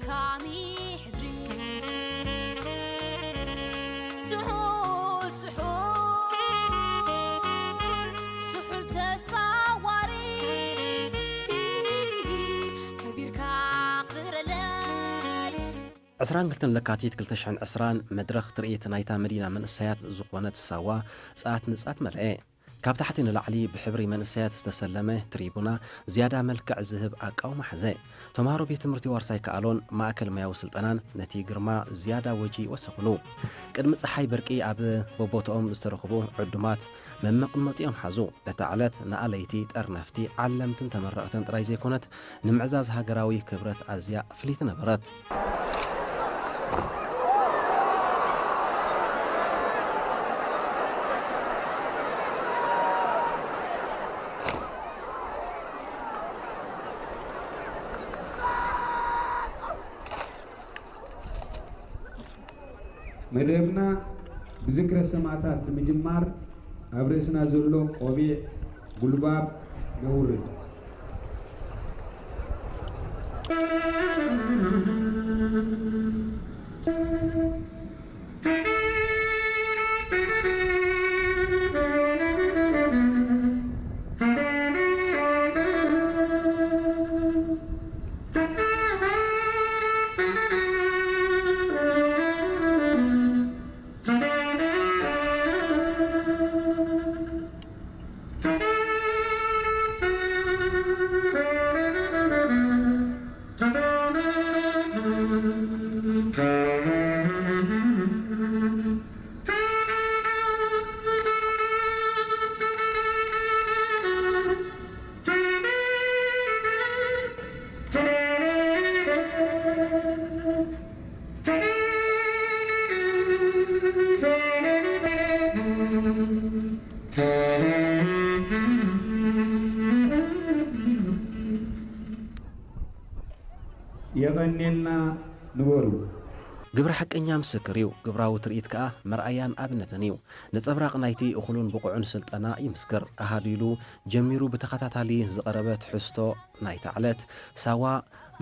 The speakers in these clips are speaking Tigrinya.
ድካም ይሕድሪ። ስሑል፣ ስሑል፣ ስሑል ተጻዋሪ፣ ከቢርካ ኣኽብረለይ። ዕስራን ክልተን ለካቲት ክልተ ሽሕን ዕስራን መድረኽ ትርኢት ናይታ መዲና መንእሰያት ዝኾነት ሳዋ ጸኣት ንጸኣት መለኤ። ካብ ታሕቲ ንላዕሊ ብሕብሪ መንእሰያት ዝተሰለመ ትሪቡና ዝያዳ መልክዕ ዝህብ ኣቃውማ ሐዘ። ተምሃሮ ቤት ትምህርቲ ዋርሳይ ከኣሎን ማእከል ሞያዊ ስልጠናን ነቲ ግርማ ዝያዳ ወጂ ወሰኹሉ። ቅድሚ ጸሓይ በርቂ ኣብ በቦትኦም ዝተረኽቡ ዕዱማት መመቕመጢኦም ሓዙ። እታ ዕለት ንኣለይቲ ጠርነፍቲ፣ ዓለምትን ተመረቕትን ጥራይ ዘይኮነት፣ ንምዕዛዝ ሃገራዊ ክብረት ኣዝያ ፍልይቲ ነበረት። መደብና ብዝክረ ሰማእታት ንምጅማር፣ ኣብ ርእስና ዘሎ ቆቢዕ፣ ጉልባብ ነውርድ። የቐንየልና፣ ንበሩ። ግብሪ ሓቀኛ ምስክር እዩ፣ ግብራዊ ትርኢት ከኣ መርኣያን ኣብነትን እዩ። ነጸብራቕ ናይቲ እኹሉን ብቑዕን ስልጠና ይምስክር። ኣሃዱ ኢሉ ጀሚሩ ብተኸታታሊ ዝቐረበ ትሕዝቶ ናይታ ዕለት፣ ሳዋ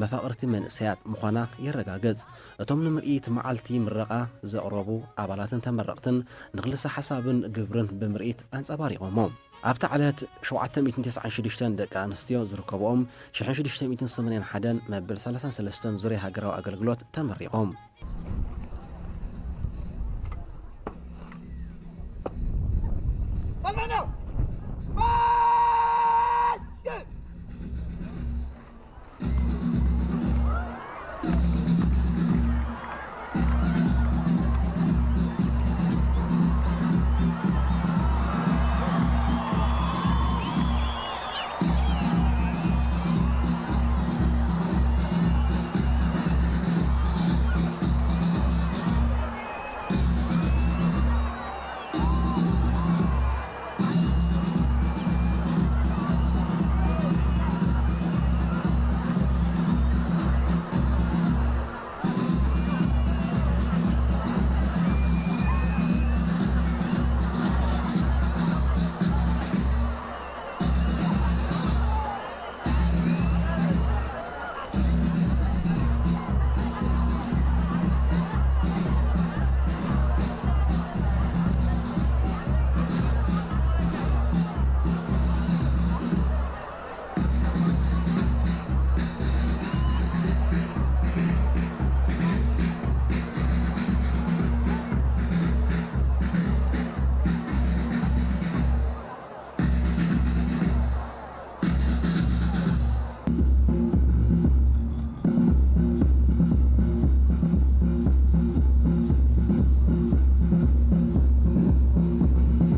መፋቕርቲ መንእሰያት ምዃና የረጋግጽ። እቶም ንምርኢት መዓልቲ ምረቓ ዘቕረቡ ኣባላትን ተመረቕትን ንክልሰ ሓሳብን ግብርን ብምርኢት ኣንጸባሪቖሞ። ኣብታ ዕለት ሸውዓተ ሚእትን ተስዓን ሽዱሽተን ደቂ ኣንስትዮ ዝርከብኦም ሽሕን ሽዱሽተ ሚእትን ሰማንያን ሓደን መበል ሰላሳን ሰለስተን ዙርያ ሃገራዊ ኣገልግሎት ተመሪቖም።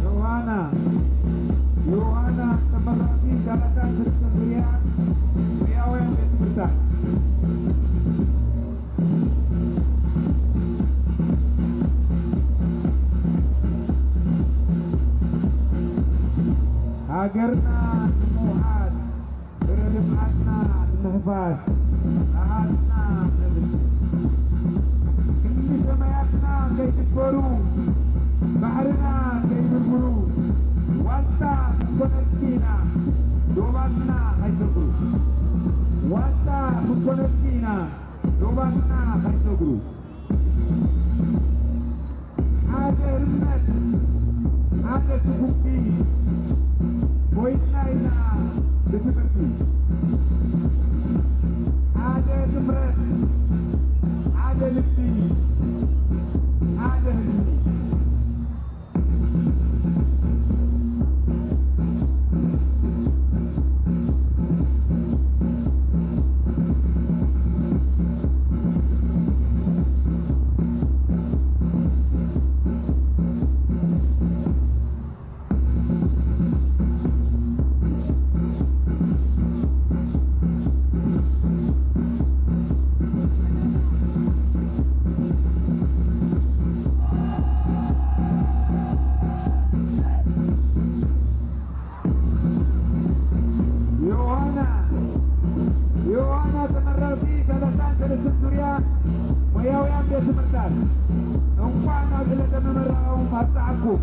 ዮሃና፣ ዮሃና ተመራቂ ዳላታ ክርስቶስ ዙርያ ሞያውያን ቤት ትምህርታት። ሃገርና ንምውሓስ፣ ፍረ ልምዓትና ንምሕፋስ፣ ጸዓትና ነብስል። ክንዲ ሰማያትና ከይድበሩ፣ ባሕርና ከይብርብሩ፣ ዋልታ ክንኮነልኪ ኢና፣ ዶባትና ከይሰግሩ። ዋልታ ክንኮነልኪ ኢና፣ ዶባትና ከይሰግሩ ሓደ ህርመት፣ ሓደ ስጉምቲ ኮይንና ኢና ብትምህርቲ። ሓደ ጥምረት፣ ሓደ ልቢ፣ ሓደ ህዝቢ። ዮሃና፣ ዮሃና ተመራቂ ሰላሳን ሰለስተን ዙርያ ሞያውያን ቤት ትምህርታት፣ እንኳዕ ናብ ዕለተ መመረቃኹም ኣብፀሓኩም።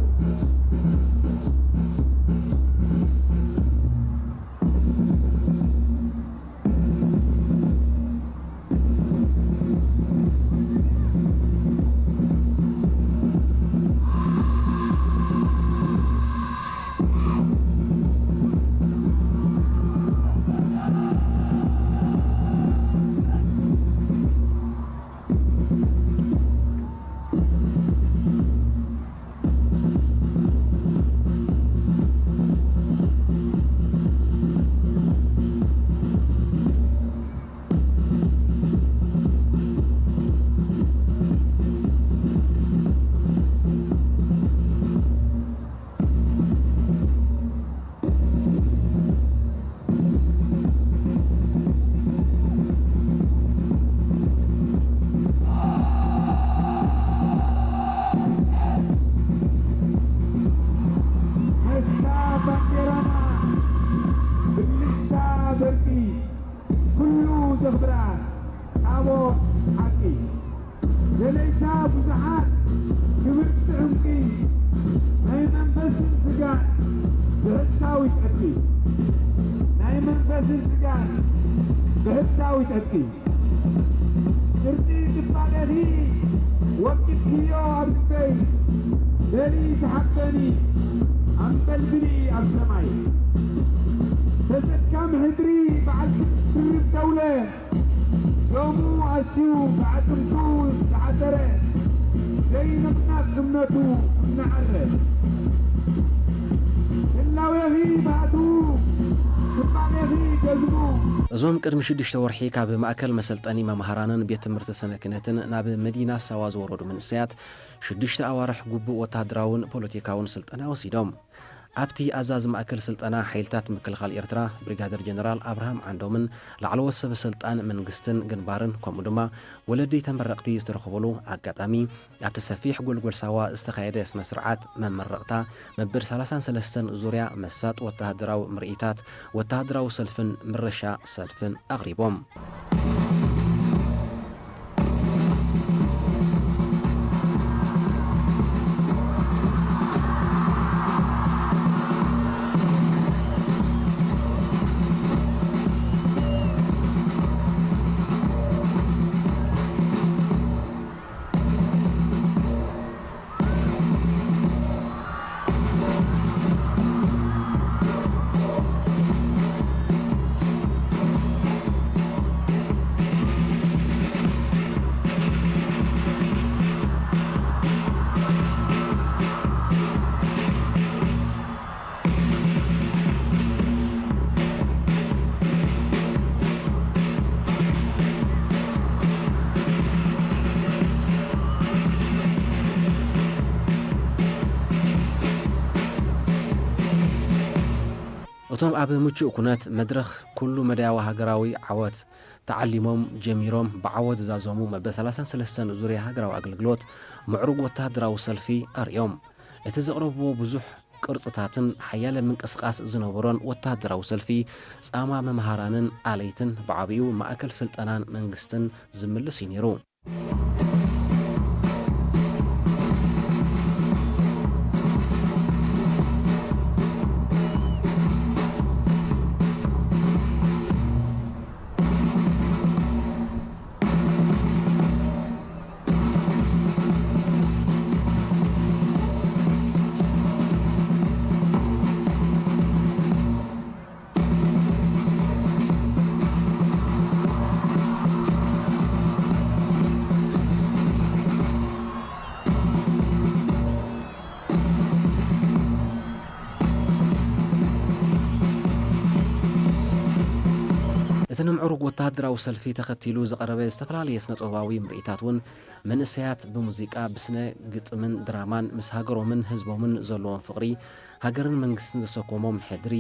ምስታ ባንዴራና ብልጭታ በርቂ ኩሉ ዘኽብራ ታቦት ሓቂ። ለለይታ ብዙሓት ክብርቲ ዕንቂ ናይ መንፈስን ስጋን ብሕታዊ ጨርቂ። ናይ መንፈስን ስጋን ብሕታዊ ጨርቂ። ቅርጺ ክፋለኺ ወቂጥክዮ ኣብ ልበይ። በሊ ተሓበኒ ኣንበልብሊ ኣብ ሰማይ። ተሰካም ሕድሪ በዓል ትርብ ተውለ። ሎሙ ኣስዩ ብኣጥንቱ ዝተዓተረ ዘይንቕነቕ እምነቱ እናዓረ። ህላዌኺ ባእቱ፣ ክፋሌኺ ገዝሙ። እዞም ቅድሚ ሽዱሽተ ወርሒ ካብ ማእከል መሰልጠኒ መምሃራንን ቤት ትምህርቲ ሰነ ክህነትን ናብ መዲና ሳዋ ዝወረዱ መንእሰያት ሽዱሽተ ኣዋርሕ ግቡእ ወተሃደራውን ፖለቲካውን ስልጠና ወሲዶም። ኣብቲ ኣዛዚ ማእከል ስልጠና ሓይልታት ምክልኻል ኤርትራ ብሪጋደር ጀነራል ኣብርሃም ዓንዶምን ላዕለዎት ሰበ ስልጣን መንግስትን ግንባርን ከምኡ ድማ ወለዲ ተመረቕቲ ዝተረኸበሉ ኣጋጣሚ ኣብቲ ሰፊሕ ጎልጎል ሳዋ ዝተኻየደ ስነ ስርዓት መመረቕታ መበል ሰላሳን ሰለስተን ዙርያ መሳጥ ወተሃደራዊ ምርኢታት፣ ወተሃደራዊ ሰልፍን ምረሻ ሰልፍን ኣቕሪቦም። እቶም ኣብ ምቹእ ኩነት መድረኽ ኩሉ መዳያዊ ሃገራዊ ዓወት ተዓሊሞም ጀሚሮም ብዓወት ዝዛዘሙ መበል ሰላሳን ሰለስተን ዙርያ ሃገራዊ ኣገልግሎት ምዕሩግ ወተሃደራዊ ሰልፊ ኣርእዮም። እቲ ዘቕረብዎ ብዙሕ ቅርጽታትን ሓያለ ምንቅስቓስ ዝነበሮን ወተሃደራዊ ሰልፊ ጻማ መምሃራንን ኣለይትን ብዓቢኡ ማእከል ስልጠናን መንግስትን ዝምልስ እዩ ነይሩ። እቲ ንምዕሩግ ወተሃደራዊ ሰልፊ ተኸቲሉ ዝቐረበ ዝተፈላለየ ስነ-ጥበባዊ ምርኢታት እውን፣ መንእሰያት ብሙዚቃ፣ ብስነ ግጥምን ድራማን ምስ ሃገሮምን ህዝቦምን ዘለዎም ፍቕሪ፣ ሃገርን መንግስትን ዘሰኮሞም ሕድሪ፣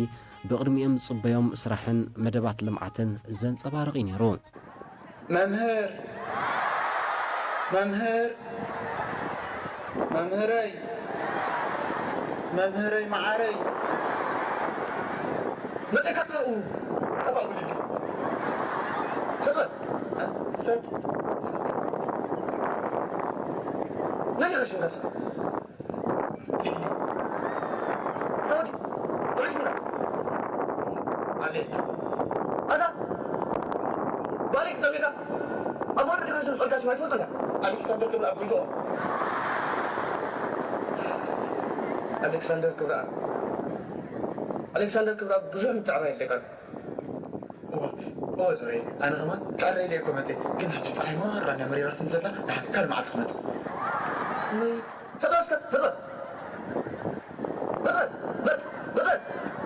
ብቕድሚኦም ዝጽበዮም ስራሕን መደባት ልምዓትን ዘንጸባርቕ እዩ ነይሩ። መምህር፣ መምህር፣ መምህረይ፣ መምህረይ መዓረይ። መጸካ ጥራኡ ጠፋ ብልዲ። ሰጥ በል። ሰጥ። ናይ ኸሽንዳስ። እታ ወዲ፣ ውዕል ሽምና። ኣቤት። ኣታ፣ ባሪክ ሰሚዕካ? ኣብ ወረዲ ከሽም ጸልካ ሽም ኣይትፈልጦን ኢኻ? ኣሌክሳንደር ክብረኣብ ሪትኦ። ኣሌክሳንደር ክብረኣብ። ኣሌክሳንደር ክብረኣብ ብዙሕ ምትዕራይ የድልየካ ኣሎ። እዋ፣ እዋ፣ ዞረይ፣ ኣነ ኸማን ክዕረ ኢለ እኮ መጸ፣ ግን ሕጂ ጸሓይ ማራ እናመሪራትኒ ዘላ፣ ንሓ-፣ ካልእ መዓልቲ ክመጽእ። ወይ፣ ፈጠን እስከ፣ ፈጠን። ፈጠን፣ ፈጥ-፣ ፈጠን።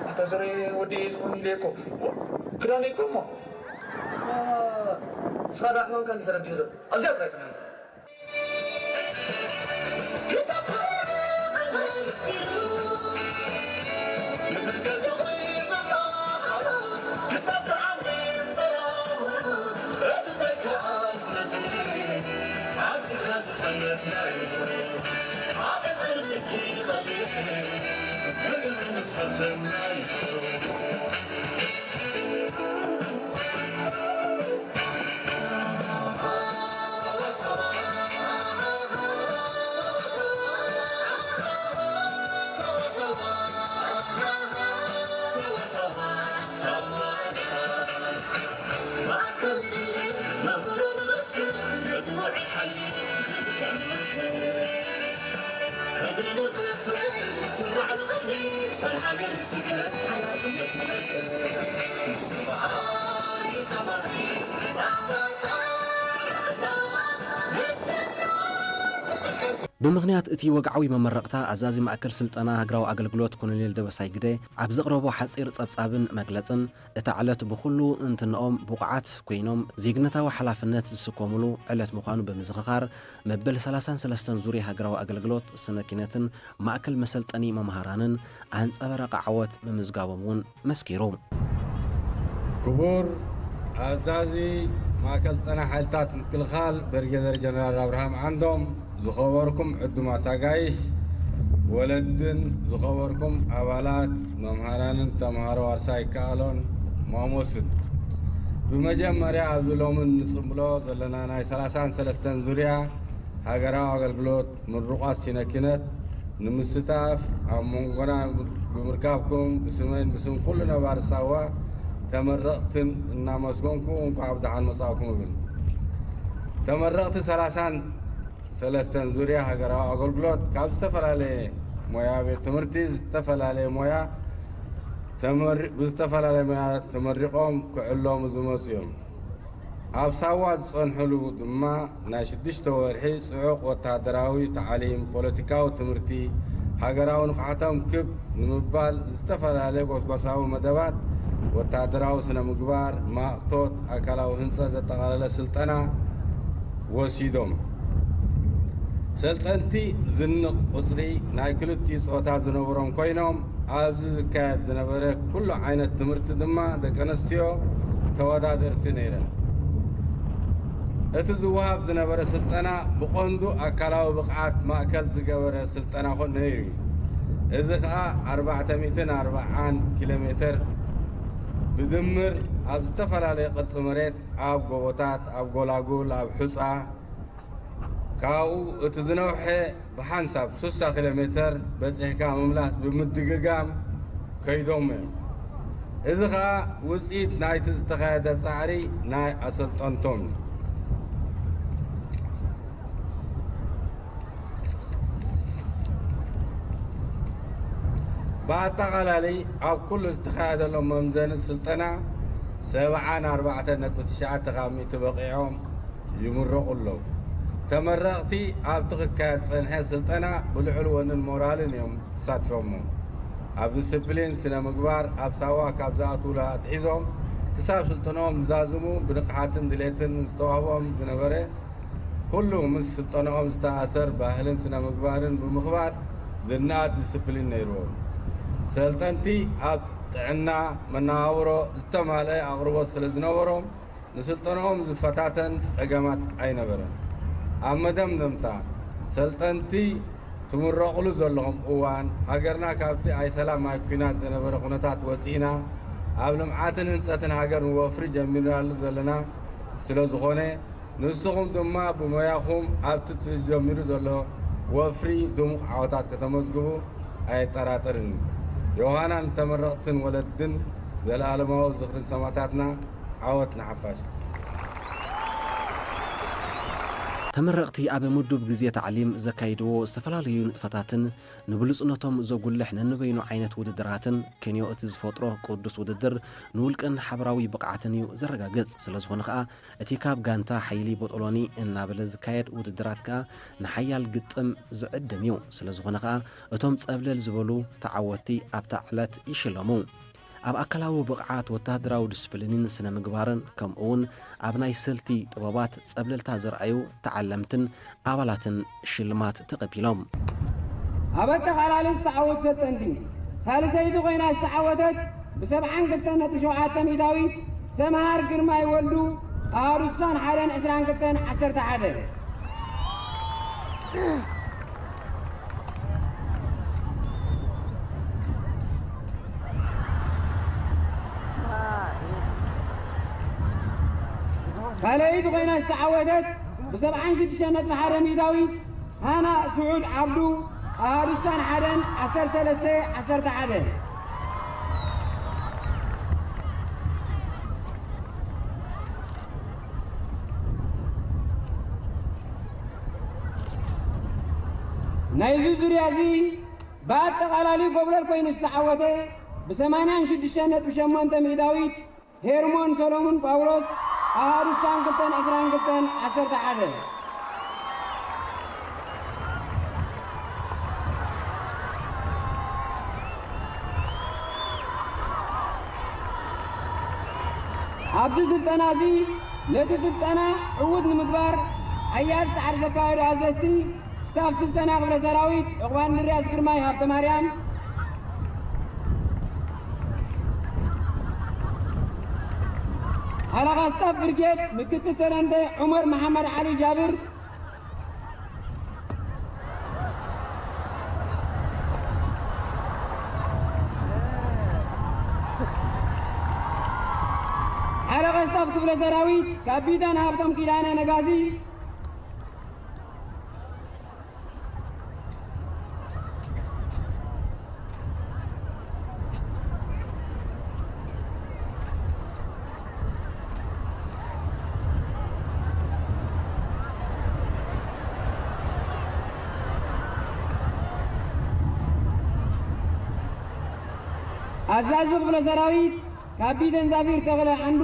ኣታ ዞረይ፣ ወዲ ዝኾን ኢለ እኮ። ዋ፣ ክዳነይ እኮ እሞ። ዋ፣ ንስኻ ደኣ ሕማምካ እንዲ ተረዲኡ ዘሎ። ኣብዚኣ ጥራይ ጽናሕ። ብምኽንያት እቲ ወግዓዊ መመረቕታ፣ ኣዛዚ ማእከል ስልጠና ሃገራዊ ኣገልግሎት ኮሎኔል ደበሳይ ግደ ኣብ ዘቕረቦ ሓጺር ጸብጻብን መግለጽን፣ እታ ዕለት ብኹሉ እንትንኦም ብቑዓት ኮይኖም ዜግነታዊ ሓላፍነት ዝስከሙሉ ዕለት ምዃኑ ብምዝኽኻር፣ መበል ሰላሳን ሰለስተን ዙርያ ሃገራዊ ኣገልግሎት ስነ ኪነትን ማእከል መሰልጠኒ መምሃራንን ኣንጸባራቒ ዓወት ምምዝጋቦም እውን መስኪሩ። ክቡር ኣዛዚ ማእከል ጸና ሓይልታት ምክልኻል ብርጌደር ጀነራል ኣብርሃም ዓንዶም፣ ዝኸበርኩም ዕዱማት ኣጋይሽ፣ ወለድን ዝኸበርኩም ኣባላት መምሃራንን ተምሃሮ ዋርሳይ ይከኣሎን ማሞስን፣ ብመጀመርያ ኣብዚ ሎሚ እንጽንብሎ ዘለና ናይ ሰላሳን ሰለስተን ዙርያ ሃገራዊ ኣገልግሎት ምሩቓት ሲነ ኪነት ንምስታፍ ኣብ መንጎና ብምርካብኩም ብስመይን ብስም ኩሉ ነባሪ ሳዋ ተመረቕትን እናመስገንኩ እንኳዕ ብደሓን መጻእኩም እብል። ተመረቕቲ ሰላሳን ሰለስተን ዙርያ ሃገራዊ ኣገልግሎት ካብ ዝተፈላለየ ሞያ ቤት ትምህርቲ ዝተፈላለየ ሞያ ተመሪ-፣ ብዝተፈላለየ ሞያ ተመሪቖም ክዕለሙ ዝመጹ እዮም። ኣብ ሳዋ ዝጸንሕሉ ድማ ናይ ሽዱሽተ ወርሒ ጽዑቕ ወተሃደራዊ ታዕሊም፣ ፖለቲካዊ ትምህርቲ፣ ሃገራዊ ንቕሓቶም ክብ ንምባል ዝተፈላለየ ጎስጓሳዊ መደባት፣ ወተሃደራዊ ስነ ምግባር፣ ማእቶት፣ ኣካላዊ ህንጸት ዘጠቓለለ ስልጠና ወሲዶም። ሰልጠንቲ ዝንቕ ቁጽሪ ናይ ክልቲኡ ጾታ ዝነበሮም ኮይኖም፣ ኣብዚ ዝካየድ ዝነበረ ኩሉ ዓይነት ትምህርቲ ድማ ደቂ ኣንስትዮ ተወዳደርቲ ነይረን። እቲ ዝወሃብ ዝነበረ ስልጠና ብቐንዱ ኣካላዊ ብቕዓት ማእከል ዝገበረ ስልጠና ኮ-፣ ነይሩ እዩ። እዚ ኸኣ ኣርባዕተ ሚእትን ኣርባዓን ኪሎ ሜተር ብድምር ኣብ ዝተፈላለየ ቅርጺ መሬት፣ ኣብ ጎቦታት፣ ኣብ ጎላጉል፣ ኣብ ሑጻ፣ ካብኡ እቲ ዝነውሐ ብሓንሳብ ስሳ ኪሎ ሜተር በጺሕካ ምምላስ ብምድግጋም ከይዶም እዮም። እዚ ኸኣ ውጽኢት ናይቲ ዝተኻየደ ጻዕሪ ናይ ኣሰልጠንቶም እዩ። ብኣጠቓላሊ ኣብ ኩሉ ዝተኻየደሎም መምዘኒ ስልጠና ሰብዓን ኣርባዕተን ነጥቢ ትሽዓተ ካብ ሚእቲ በቒዖም ይምረቑ ኣለዉ። ተመረቕቲ ኣብቲ ክካየድ ዝጸንሐ ስልጠና ብልዑል ወንን ሞራልን እዮም ተሳቲፎሞ። ኣብ ዲስፕሊን ስነ ምግባር ኣብ ሳዋ ካብ ዝኣትዉሉ ኣትሒዞም ክሳብ ስልጠናኦም ዝዛዝሙ ብንቕሓትን ድሌትን ዝተዋህቦም ዝነበረ ኩሉ ምስ ስልጠናኦም ዝተኣሰር ባህልን ስነ ምግባርን ብምኽባር ዝነኣድ ዲስፕሊን ነይርዎም። ሰልጠንቲ ኣብ ጥዕና፣ መነባብሮ ዝተማልአ ኣቕርቦት ስለ ዝነበሮም ንስልጠናኦም ዝፈታተን ጸገማት ኣይነበረን። ኣብ መደምደምታ ሰልጠንቲ ትምረቕሉ ዘለኹም እዋን፣ ሃገርና ካብቲ ኣይ ሰላም ኣይ ኲናት ዝነበረ ኩነታት ወጺእና ኣብ ልምዓትን ህንጸትን ሃገር ንወፍሪ ጀሚርናሉ ዘለና ስለ ዝኾነ፣ ንስኹም ድማ ብሞያኹም ኣብቲ ተጀሚሩ ዘሎ ወፍሪ ድሙቕ ዓወታት ከተመዝግቡ ኣየጠራጥርን እዩ። ዮሃና ንተመረቕትን ወለድን ዘለኣለማዊ ዝኽሪ ንሰማእታትና። ዓወት ንሓፋሽ። ተመረቕቲ ኣብ ምዱብ ግዜ ታዕሊም ዘካይድዎ ዝተፈላለዩ ንጥፈታትን ንብሉጽነቶም ዘጉልሕ ነንበይኑ ዓይነት ውድድራትን፣ ኬንዮ እቲ ዝፈጥሮ ቅዱስ ውድድር ንውልቅን ሓበራዊ ብቕዓትን እዩ ዘረጋግጽ። ስለ ዝኾነ ከኣ እቲ ካብ ጋንታ ሓይሊ ቦጦሎኒ እናበለ ዝካየድ ውድድራት ከኣ ንሓያል ግጥም ዝዕድም እዩ። ስለ ዝኾነ ከኣ እቶም ጸብለል ዝበሉ ተዓወትቲ ኣብታ ዕለት ይሽለሙ። ኣብ ኣካላዊ ብቕዓት፣ ወተሃደራዊ ዲስፕሊንን ስነ ምግባርን፣ ከምኡውን ኣብ ናይ ስልቲ ጥበባት ጸብለልታ ዘርኣዩ ተዓለምትን ኣባላትን ሽልማት ተቐቢሎም። ኣብ ኣጠቓላሊ ዝተዓወቱ ሰልጠንቲ፣ ሳልሰይቲ ኮይና ዝተዓወተት ብሰብዓን ክልተን ነጥቢ ሸውዓተ ሚእታዊት ሰምሃር ግርማይ ወልዱ፣ ኣሃዱ ስሳን ሓደን ዕስራን ክልተን ዓሰርተ ሓደ። ካልኣይቲ ኮይና ዝተዓወተት ብሰብዓን ሽዱሽተን ነጥቢ ሓደ ሚእታዊት ሃና ስዑድ ዓብዱ፣ ኣሃዱ ስሳን ሓደን ዓሰርተ ሰለስተ ዓሰርተ ሓደ። ናይዚ ዙርያ እዚ ብኣጠቓላሊ ጎብለል ኮይኑ ዝተዓወተ ብሰማንያን ሽዱሽተን ነጥቢ ሸሞንተ ሚእታዊት ሄርሞን ሰሎሙን ጳውሎስ፣ ኣሃዱ ስሳን ክልተን ዕስራን ክልተን ዓሰርተ ሓደ። ኣብዚ ስልጠና እዚ ነቲ ስልጠና ዕዉት ንምግባር ሓያል ጻዕሪ ዘካየዱ ኣዘዝቲ ስታፍ ስልጠና ክፍለ ሰራዊት ዕቑባን ድርያስ ግርማይ ሃብተማርያም፣ ሓለቓ ስታፍ ብርጌድ ምክትል ተረንተ ዑመር መሓመድ ዓሊ ጃብር፣ ሓለቓ ስታፍ ክፍለ ሰራዊት ካፒታን ሃብቶም ኪዳነ ነጋሲ፣ ኣዛዚ ክፍለ ሰራዊት ካፒተን ዛፊር ተኽለ ዓንዱ፣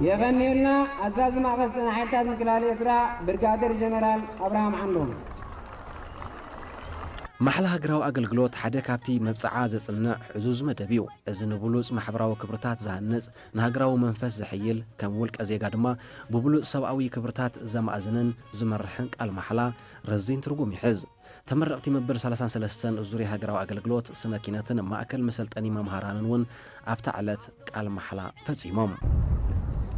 የቐንየልና። ኣዛዚ ማእኸል ስልጠና ሓይልታት ምክልኻል ኤርትራ ብርጋደር ጀነራል ኣብርሃም ዓንዶም። ማሕላ ሃገራዊ ኣገልግሎት ሓደ ካብቲ መብጽዓ ዘጽንዕ ዕዙዝ መደብ እዩ። እዚ ንብሉጽ ማሕበራዊ ክብርታት ዝሃንጽ፣ ንሃገራዊ መንፈስ ዘሐይል፣ ከም ውልቀ ዜጋ ድማ ብብሉጽ ሰብኣዊ ክብርታት ዘማእዝንን ዝመርሕን ቃል ማሕላ ረዚን ትርጉም ይሕዝ። ተመረቕቲ መበል ሰላሳን ሰለስተን ዙርያ ሃገራዊ ኣገልግሎት ስነ ኪነትን ማእከል መሰልጠኒ መምሃራንን እውን ኣብታ ዕለት ቃል ማሕላ ፈጺሞም።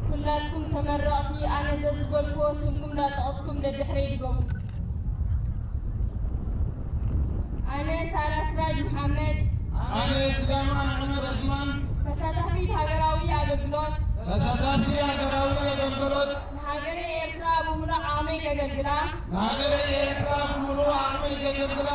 ኩላትኩም ተመረቕቲ ኣነ ዘዝበልክዎ ስምኩም እንዳጠቐስኩም ደድሕረይ ድገሙ። ኣነ ሳራ ስራጅ መሓመድ። ኣነ ስሌማን ዑመር ዑስማን። ተሳታፊት ሃገራዊ ኣገልግሎት። ተሳታፊ ሃገራዊ ኣገልግሎት። ንሃገረይ ኤርትራ ብምሉእ ዓቕመይ ከገልግላ። ንሃገረይ ኤርትራ ብምሉእ ዓቕመይ ከገልግላ።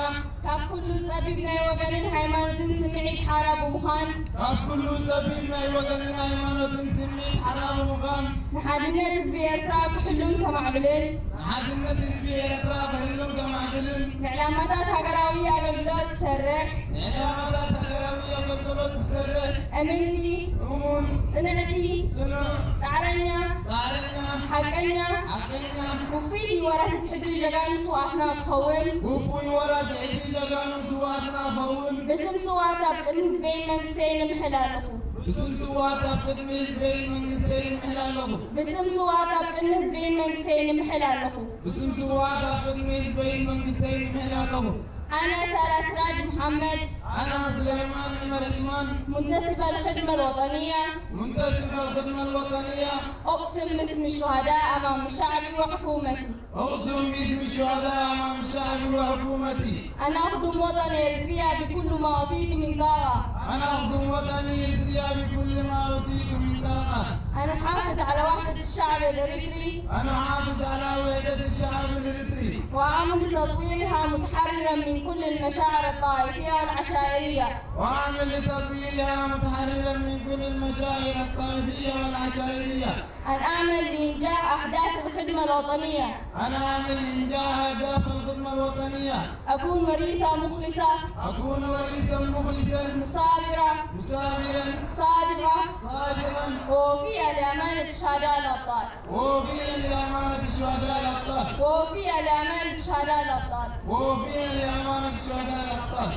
ካብ ኩሉ ጸቢብ ናይ ወገንን ሃይማኖትን ስምዒት ሓራ ብምዃን፣ ካብ ኩሉ ጸቢብ ናይ ወገንን ሃይማኖትን ስምዒት ሓራ ብምዃን፣ ንሓድነት ህዝቢ ኤርትራ ክሕሉን ከማዕብልን፣ ንሓድነት ህዝቢ ኤርትራ ክሕሉን ከማዕብልን፣ ንዕላማታት ሃገራዊ ኣገልግሎት ክሰርሕ፣ ንዕላማታት ሃገራዊ ኣገልግሎት ክሰርሕ፣ እምንቲ፣ እሙን፣ ጽንዕቲ፣ ጽኑዕ፣ ጻዕረኛ፣ ጻዕረኛ፣ ሓቀኛ፣ ሓቀኛ፣ ውፉይ ወራሲ ሕድሪ ጀጋኑ ስውኣትና ክኸውን፣ ውፉይ ወራሲ ሕድሪ ጀጋኑ ስውኣትና ክኸውን፣ ብስም ስውኣት ኣብ ቅድሚ ህዝበይን መንግስተይን እምሕል ኣለኹ። ብስም ስውኣት ኣብ ቅድሚ ህዝበይን መንግስተይን እምሕል ኣለኹ። ብስም ስውኣት ኣብ ቅድሚ ህዝበይን መንግስተይን እምሕል ኣለኹ። ብስም ስውኣት ኣብ ቅድሚ ህዝበይን መንግስተይን እምሕል ኣለኹ። أنا سارة سراج محمد، أنا سليمان عمر عثمان، منتسبة الخدمة الوطنية، منتسبة الخدمة الوطنية، أقسم باسم الشهداء أمام شعبي وحكومتي. أقسم باسم الشهداء أمام شعبي وحكومتي. أنا أخدم وطني إريتريا بكل ما أوتيت من طاقة. أنا أخدم وطني إريتريا بكل ما أوتيت من طاقة. أنا أحافظ على وحدة الشعب الإريتري. أنا أحافظ على وحدة الشعب الإريتري. وأعمل لتطويرها متحررا من كل المشاعر الطائفية والعشائرية. وأعمل لتطويرها متحررا من كل المشاعر الطائفية والعشائرية. أن أعمل لإنجاح أهداف الخدمة الوطنية. أنا أعمل لإنجاح أهداف الخدمة الوطنية. أكون وريثة مخلصة. أكون وريثا مخلصا. مثابرة. مثابرا. صادقة. صادقا. ووفية لأمانة الشهداء الأبطال. ووفيا لأمانة الشهداء الأبطال. ووفية لأمانة الشهداء الأبطال. ووفيا لأمانة الشهداء الأبطال.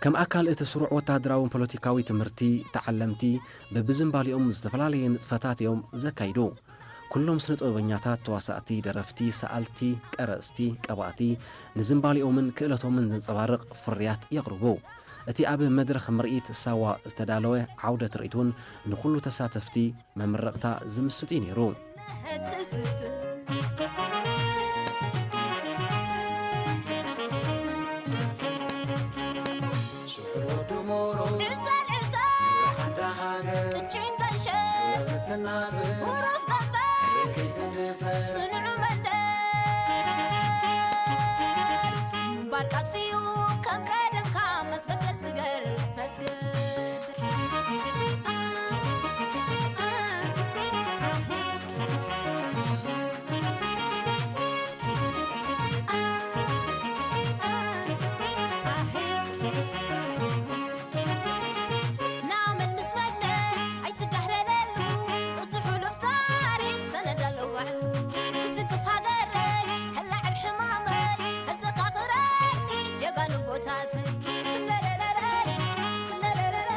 ከም ኣካል እቲ ስሩዕ ወተሃደራውን ፖለቲካዊ ትምህርቲ፣ ተዓለምቲ በብዝምባሊኦም ዝተፈላለየ ንጥፈታት እዮም ዘካይዱ። ኩሎም ስነ ጥበበኛታት፣ ተዋሳእቲ፣ ደረፍቲ፣ ሰኣልቲ፣ ቀረጽቲ፣ ቀባእቲ፣ ንዝምባሊኦምን ክእለቶምን ዘንጸባርቕ ፍርያት የቕርቡ። እቲ ኣብ መድረኽ ምርኢት ሳዋ ዝተዳለወ ዓውደ ትርኢት እውን ንኹሉ ተሳተፍቲ መመረቕታ ዝምስጥ እዩ ነይሩ። ሽሕል ወዲ ሞሮ፣ ዕሰል ዕሰል፣ ሓንዳ ሃገር፣ ቅጭን ገንሸል፣ ትናበ፣ ውሩፍ ቀንበር፣ ከይትድፈር፣ ጽንዑ መንደር። ምንባር ቃልሲዩ ከም ቀደምካ፣ መስገድ ፈልሲ ገር፣ መስገድ። ናመን ምስ መለስ ኣይትዳህለለሉ፣ እቲ ሕሉፍ ታሪኽ ሰነድ ኣለዎ ባዕሉ። ዝትንክፍ ሃገረይ፣ ከላዕል ሕማመይ፣ ከዘኻኽረኒ ጀጋኑ ኣቦታተይ። ስለለለለ፣ ስለለለለ፣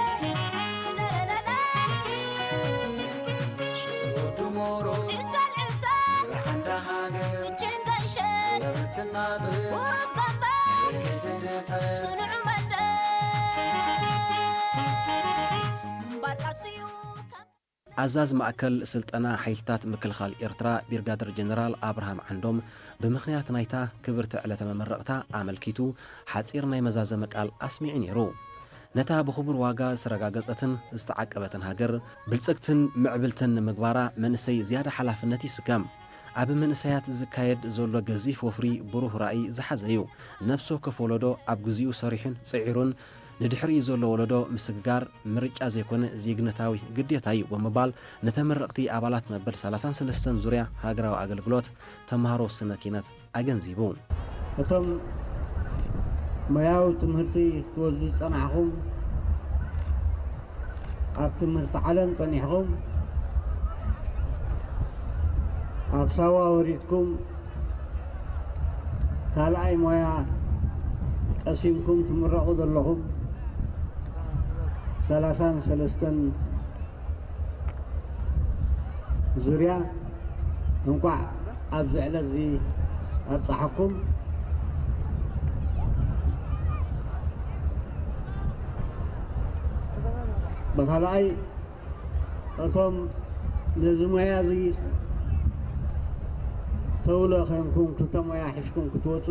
ስለለለለ። ሽሮ ድሞሮ፣ ዕሰል ዕሰል፣ ራዕንዳ ሃገር፣ ቅጭን ገንሸል፣ ለብትና ጥር፣ ውሩስ ቀንበር፣ ከይትድፈር፣ ጽኑዑ መንደር። ምንባር ቃልሲዩ ከም ኣዛዚ ማእከል ስልጠና ሓይልታት ምክልኻል ኤርትራ ቢርጋደር ጀነራል ኣብርሃም ዓንዶም ብምኽንያት ናይታ ክብርቲ ዕለተ መመረቕታ ኣመልኪቱ ሓጺር ናይ መዛዘሚ ቃል ኣስሚዑ ነይሩ። ነታ ብኽቡር ዋጋ ዝተረጋገጸትን ዝተዓቀበትን ሃገር ብልጽግትን ምዕብልትን ንምግባራ መንእሰይ ዝያዳ ሓላፍነት ይስከም። ኣብ መንእሰያት ዝካየድ ዘሎ ገዚፍ ወፍሪ ብሩህ ራእይ ዝሓዘ እዩ። ነፍሲ ወከፍ ወለዶ ኣብ ግዜኡ ሰሪሑን ጽዒሩን ንድሕሪኡ ዘሎ ወለዶ ምስግጋር ምርጫ ዘይኮነ ዜግነታዊ ግዴታ እዩ ብምባል ንተመረቕቲ ኣባላት መበል ሰላሳን ሰለስተን ዙርያ ሃገራዊ ኣገልግሎት ተምሃሮ ስነ ኪነት ኣገንዚቡ። እቶም ሞያዊ ትምህርቲ ክትወስዱ ዝጸናሕኩም፣ ኣብ ትምህርቲ ዓለም ጸኒሕኩም፣ ኣብ ሳዋ ወሪድኩም፣ ካልኣይ ሞያ ቀሲምኩም ትምረቑ ዘለኹም ሰላሳን ሰለስተን ዙርያ፣ እንቋዕ ኣብዚ ዕለት እዚ ኣብጽሓኩም። ብኻልኣይ፣ እቶም ነዚ ሞያ እዚ ተውለ ኮይንኩም ክልተ ሞያ ሒዝኩም ክትወፁ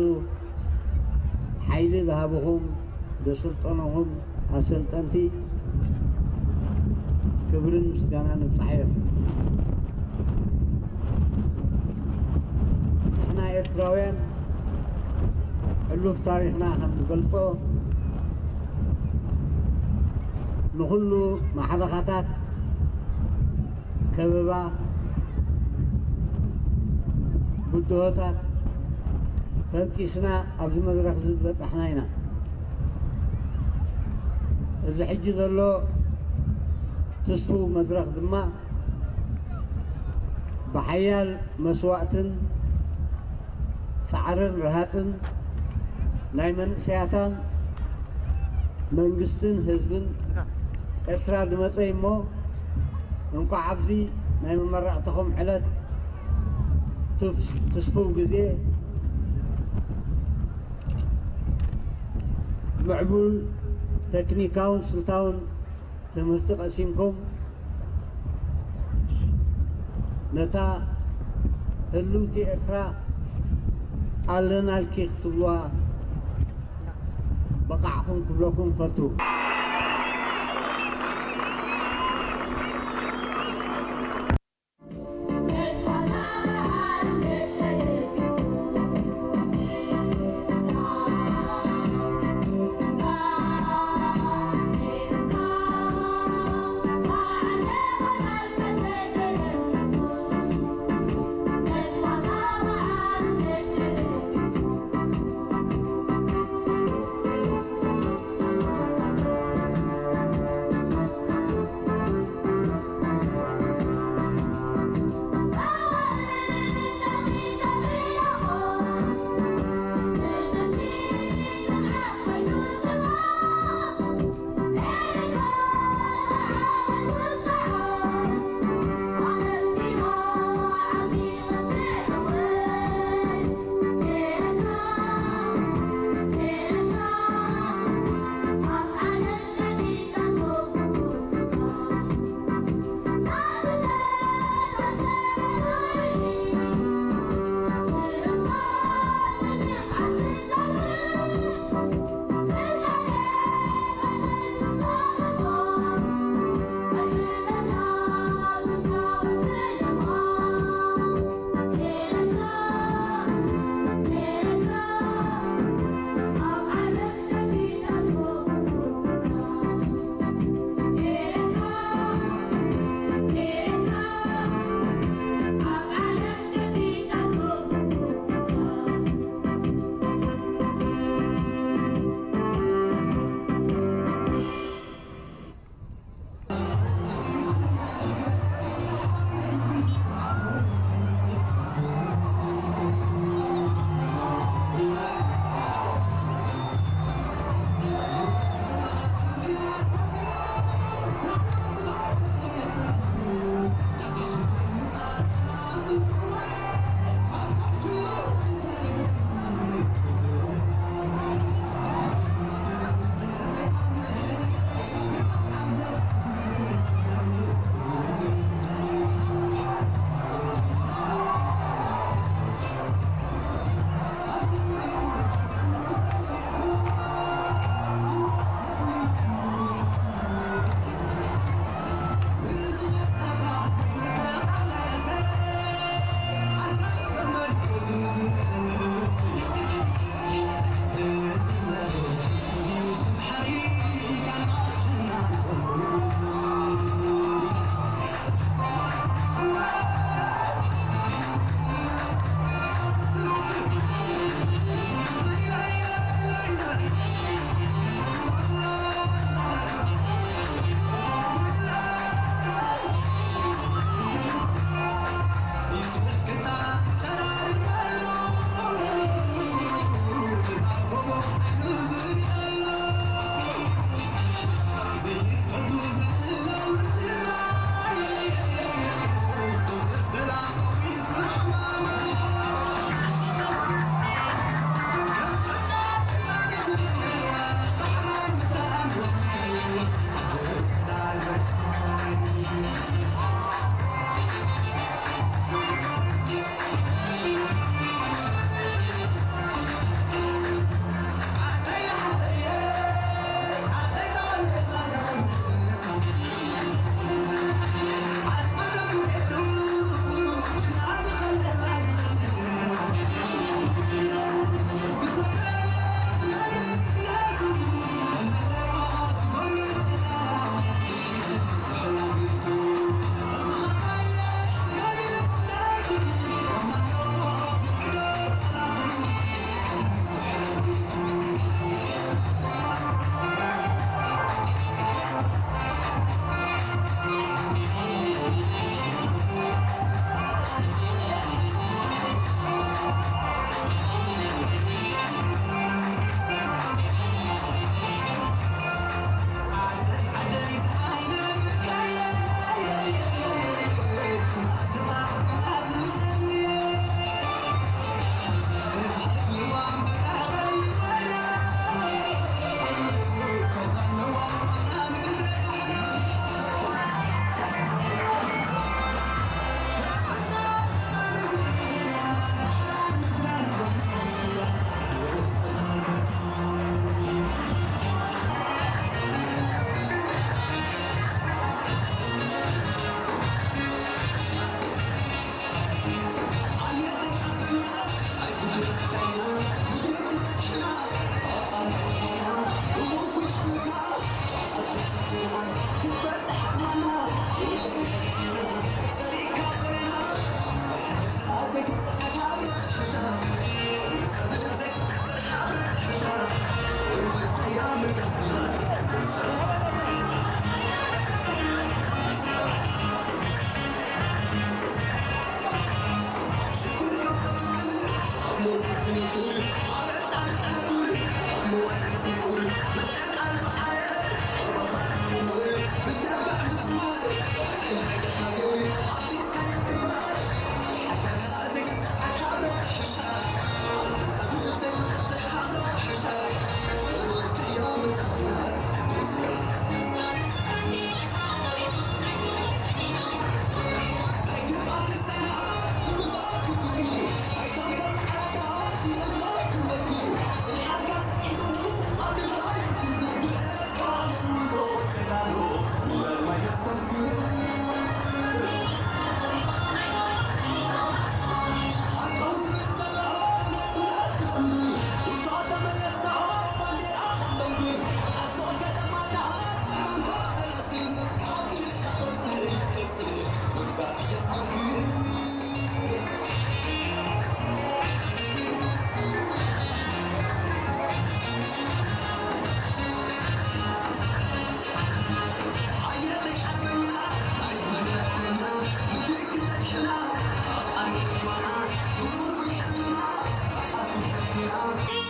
ሓይሊ ዝሃብኹም ዘሰልጠንኹም ኣሰልጠንቲ ክብርን ምስጋናን ይብፃሓዮም። ንሕና ኤርትራውያን ሕሉፍ ታሪኽና ከም ዝገልጾ ንኹሉ ማሕለኻታት ከበባ ብድሆታት ፈንጢስና ኣብዚ መድረኽ እዚ ዝበጻሕና ኢና። እዚ ሕጂ ዘሎ ትስፉው መድረኽ ድማ ብሓያል መስዋእትን ጻዕርን ርሃጽን ናይ መንእሰያታን መንግስትን ህዝብን ኤርትራ ዝመጸ እሞ እንቋዕ ኣብዚ ናይ መመረቕትኹም ዕለት ትፍ- ትስፉው ግዜ ምዕቡል ተክኒካውን ስልታውን ትምህርቲ ቀሲምኩም ነታ ህልውቲ ኤርትራ ኣለናልኪ ክትብልዋ በቃዕኹም ክብለኩም ፈቱ።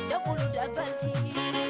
ደቡሉ ደበልቲ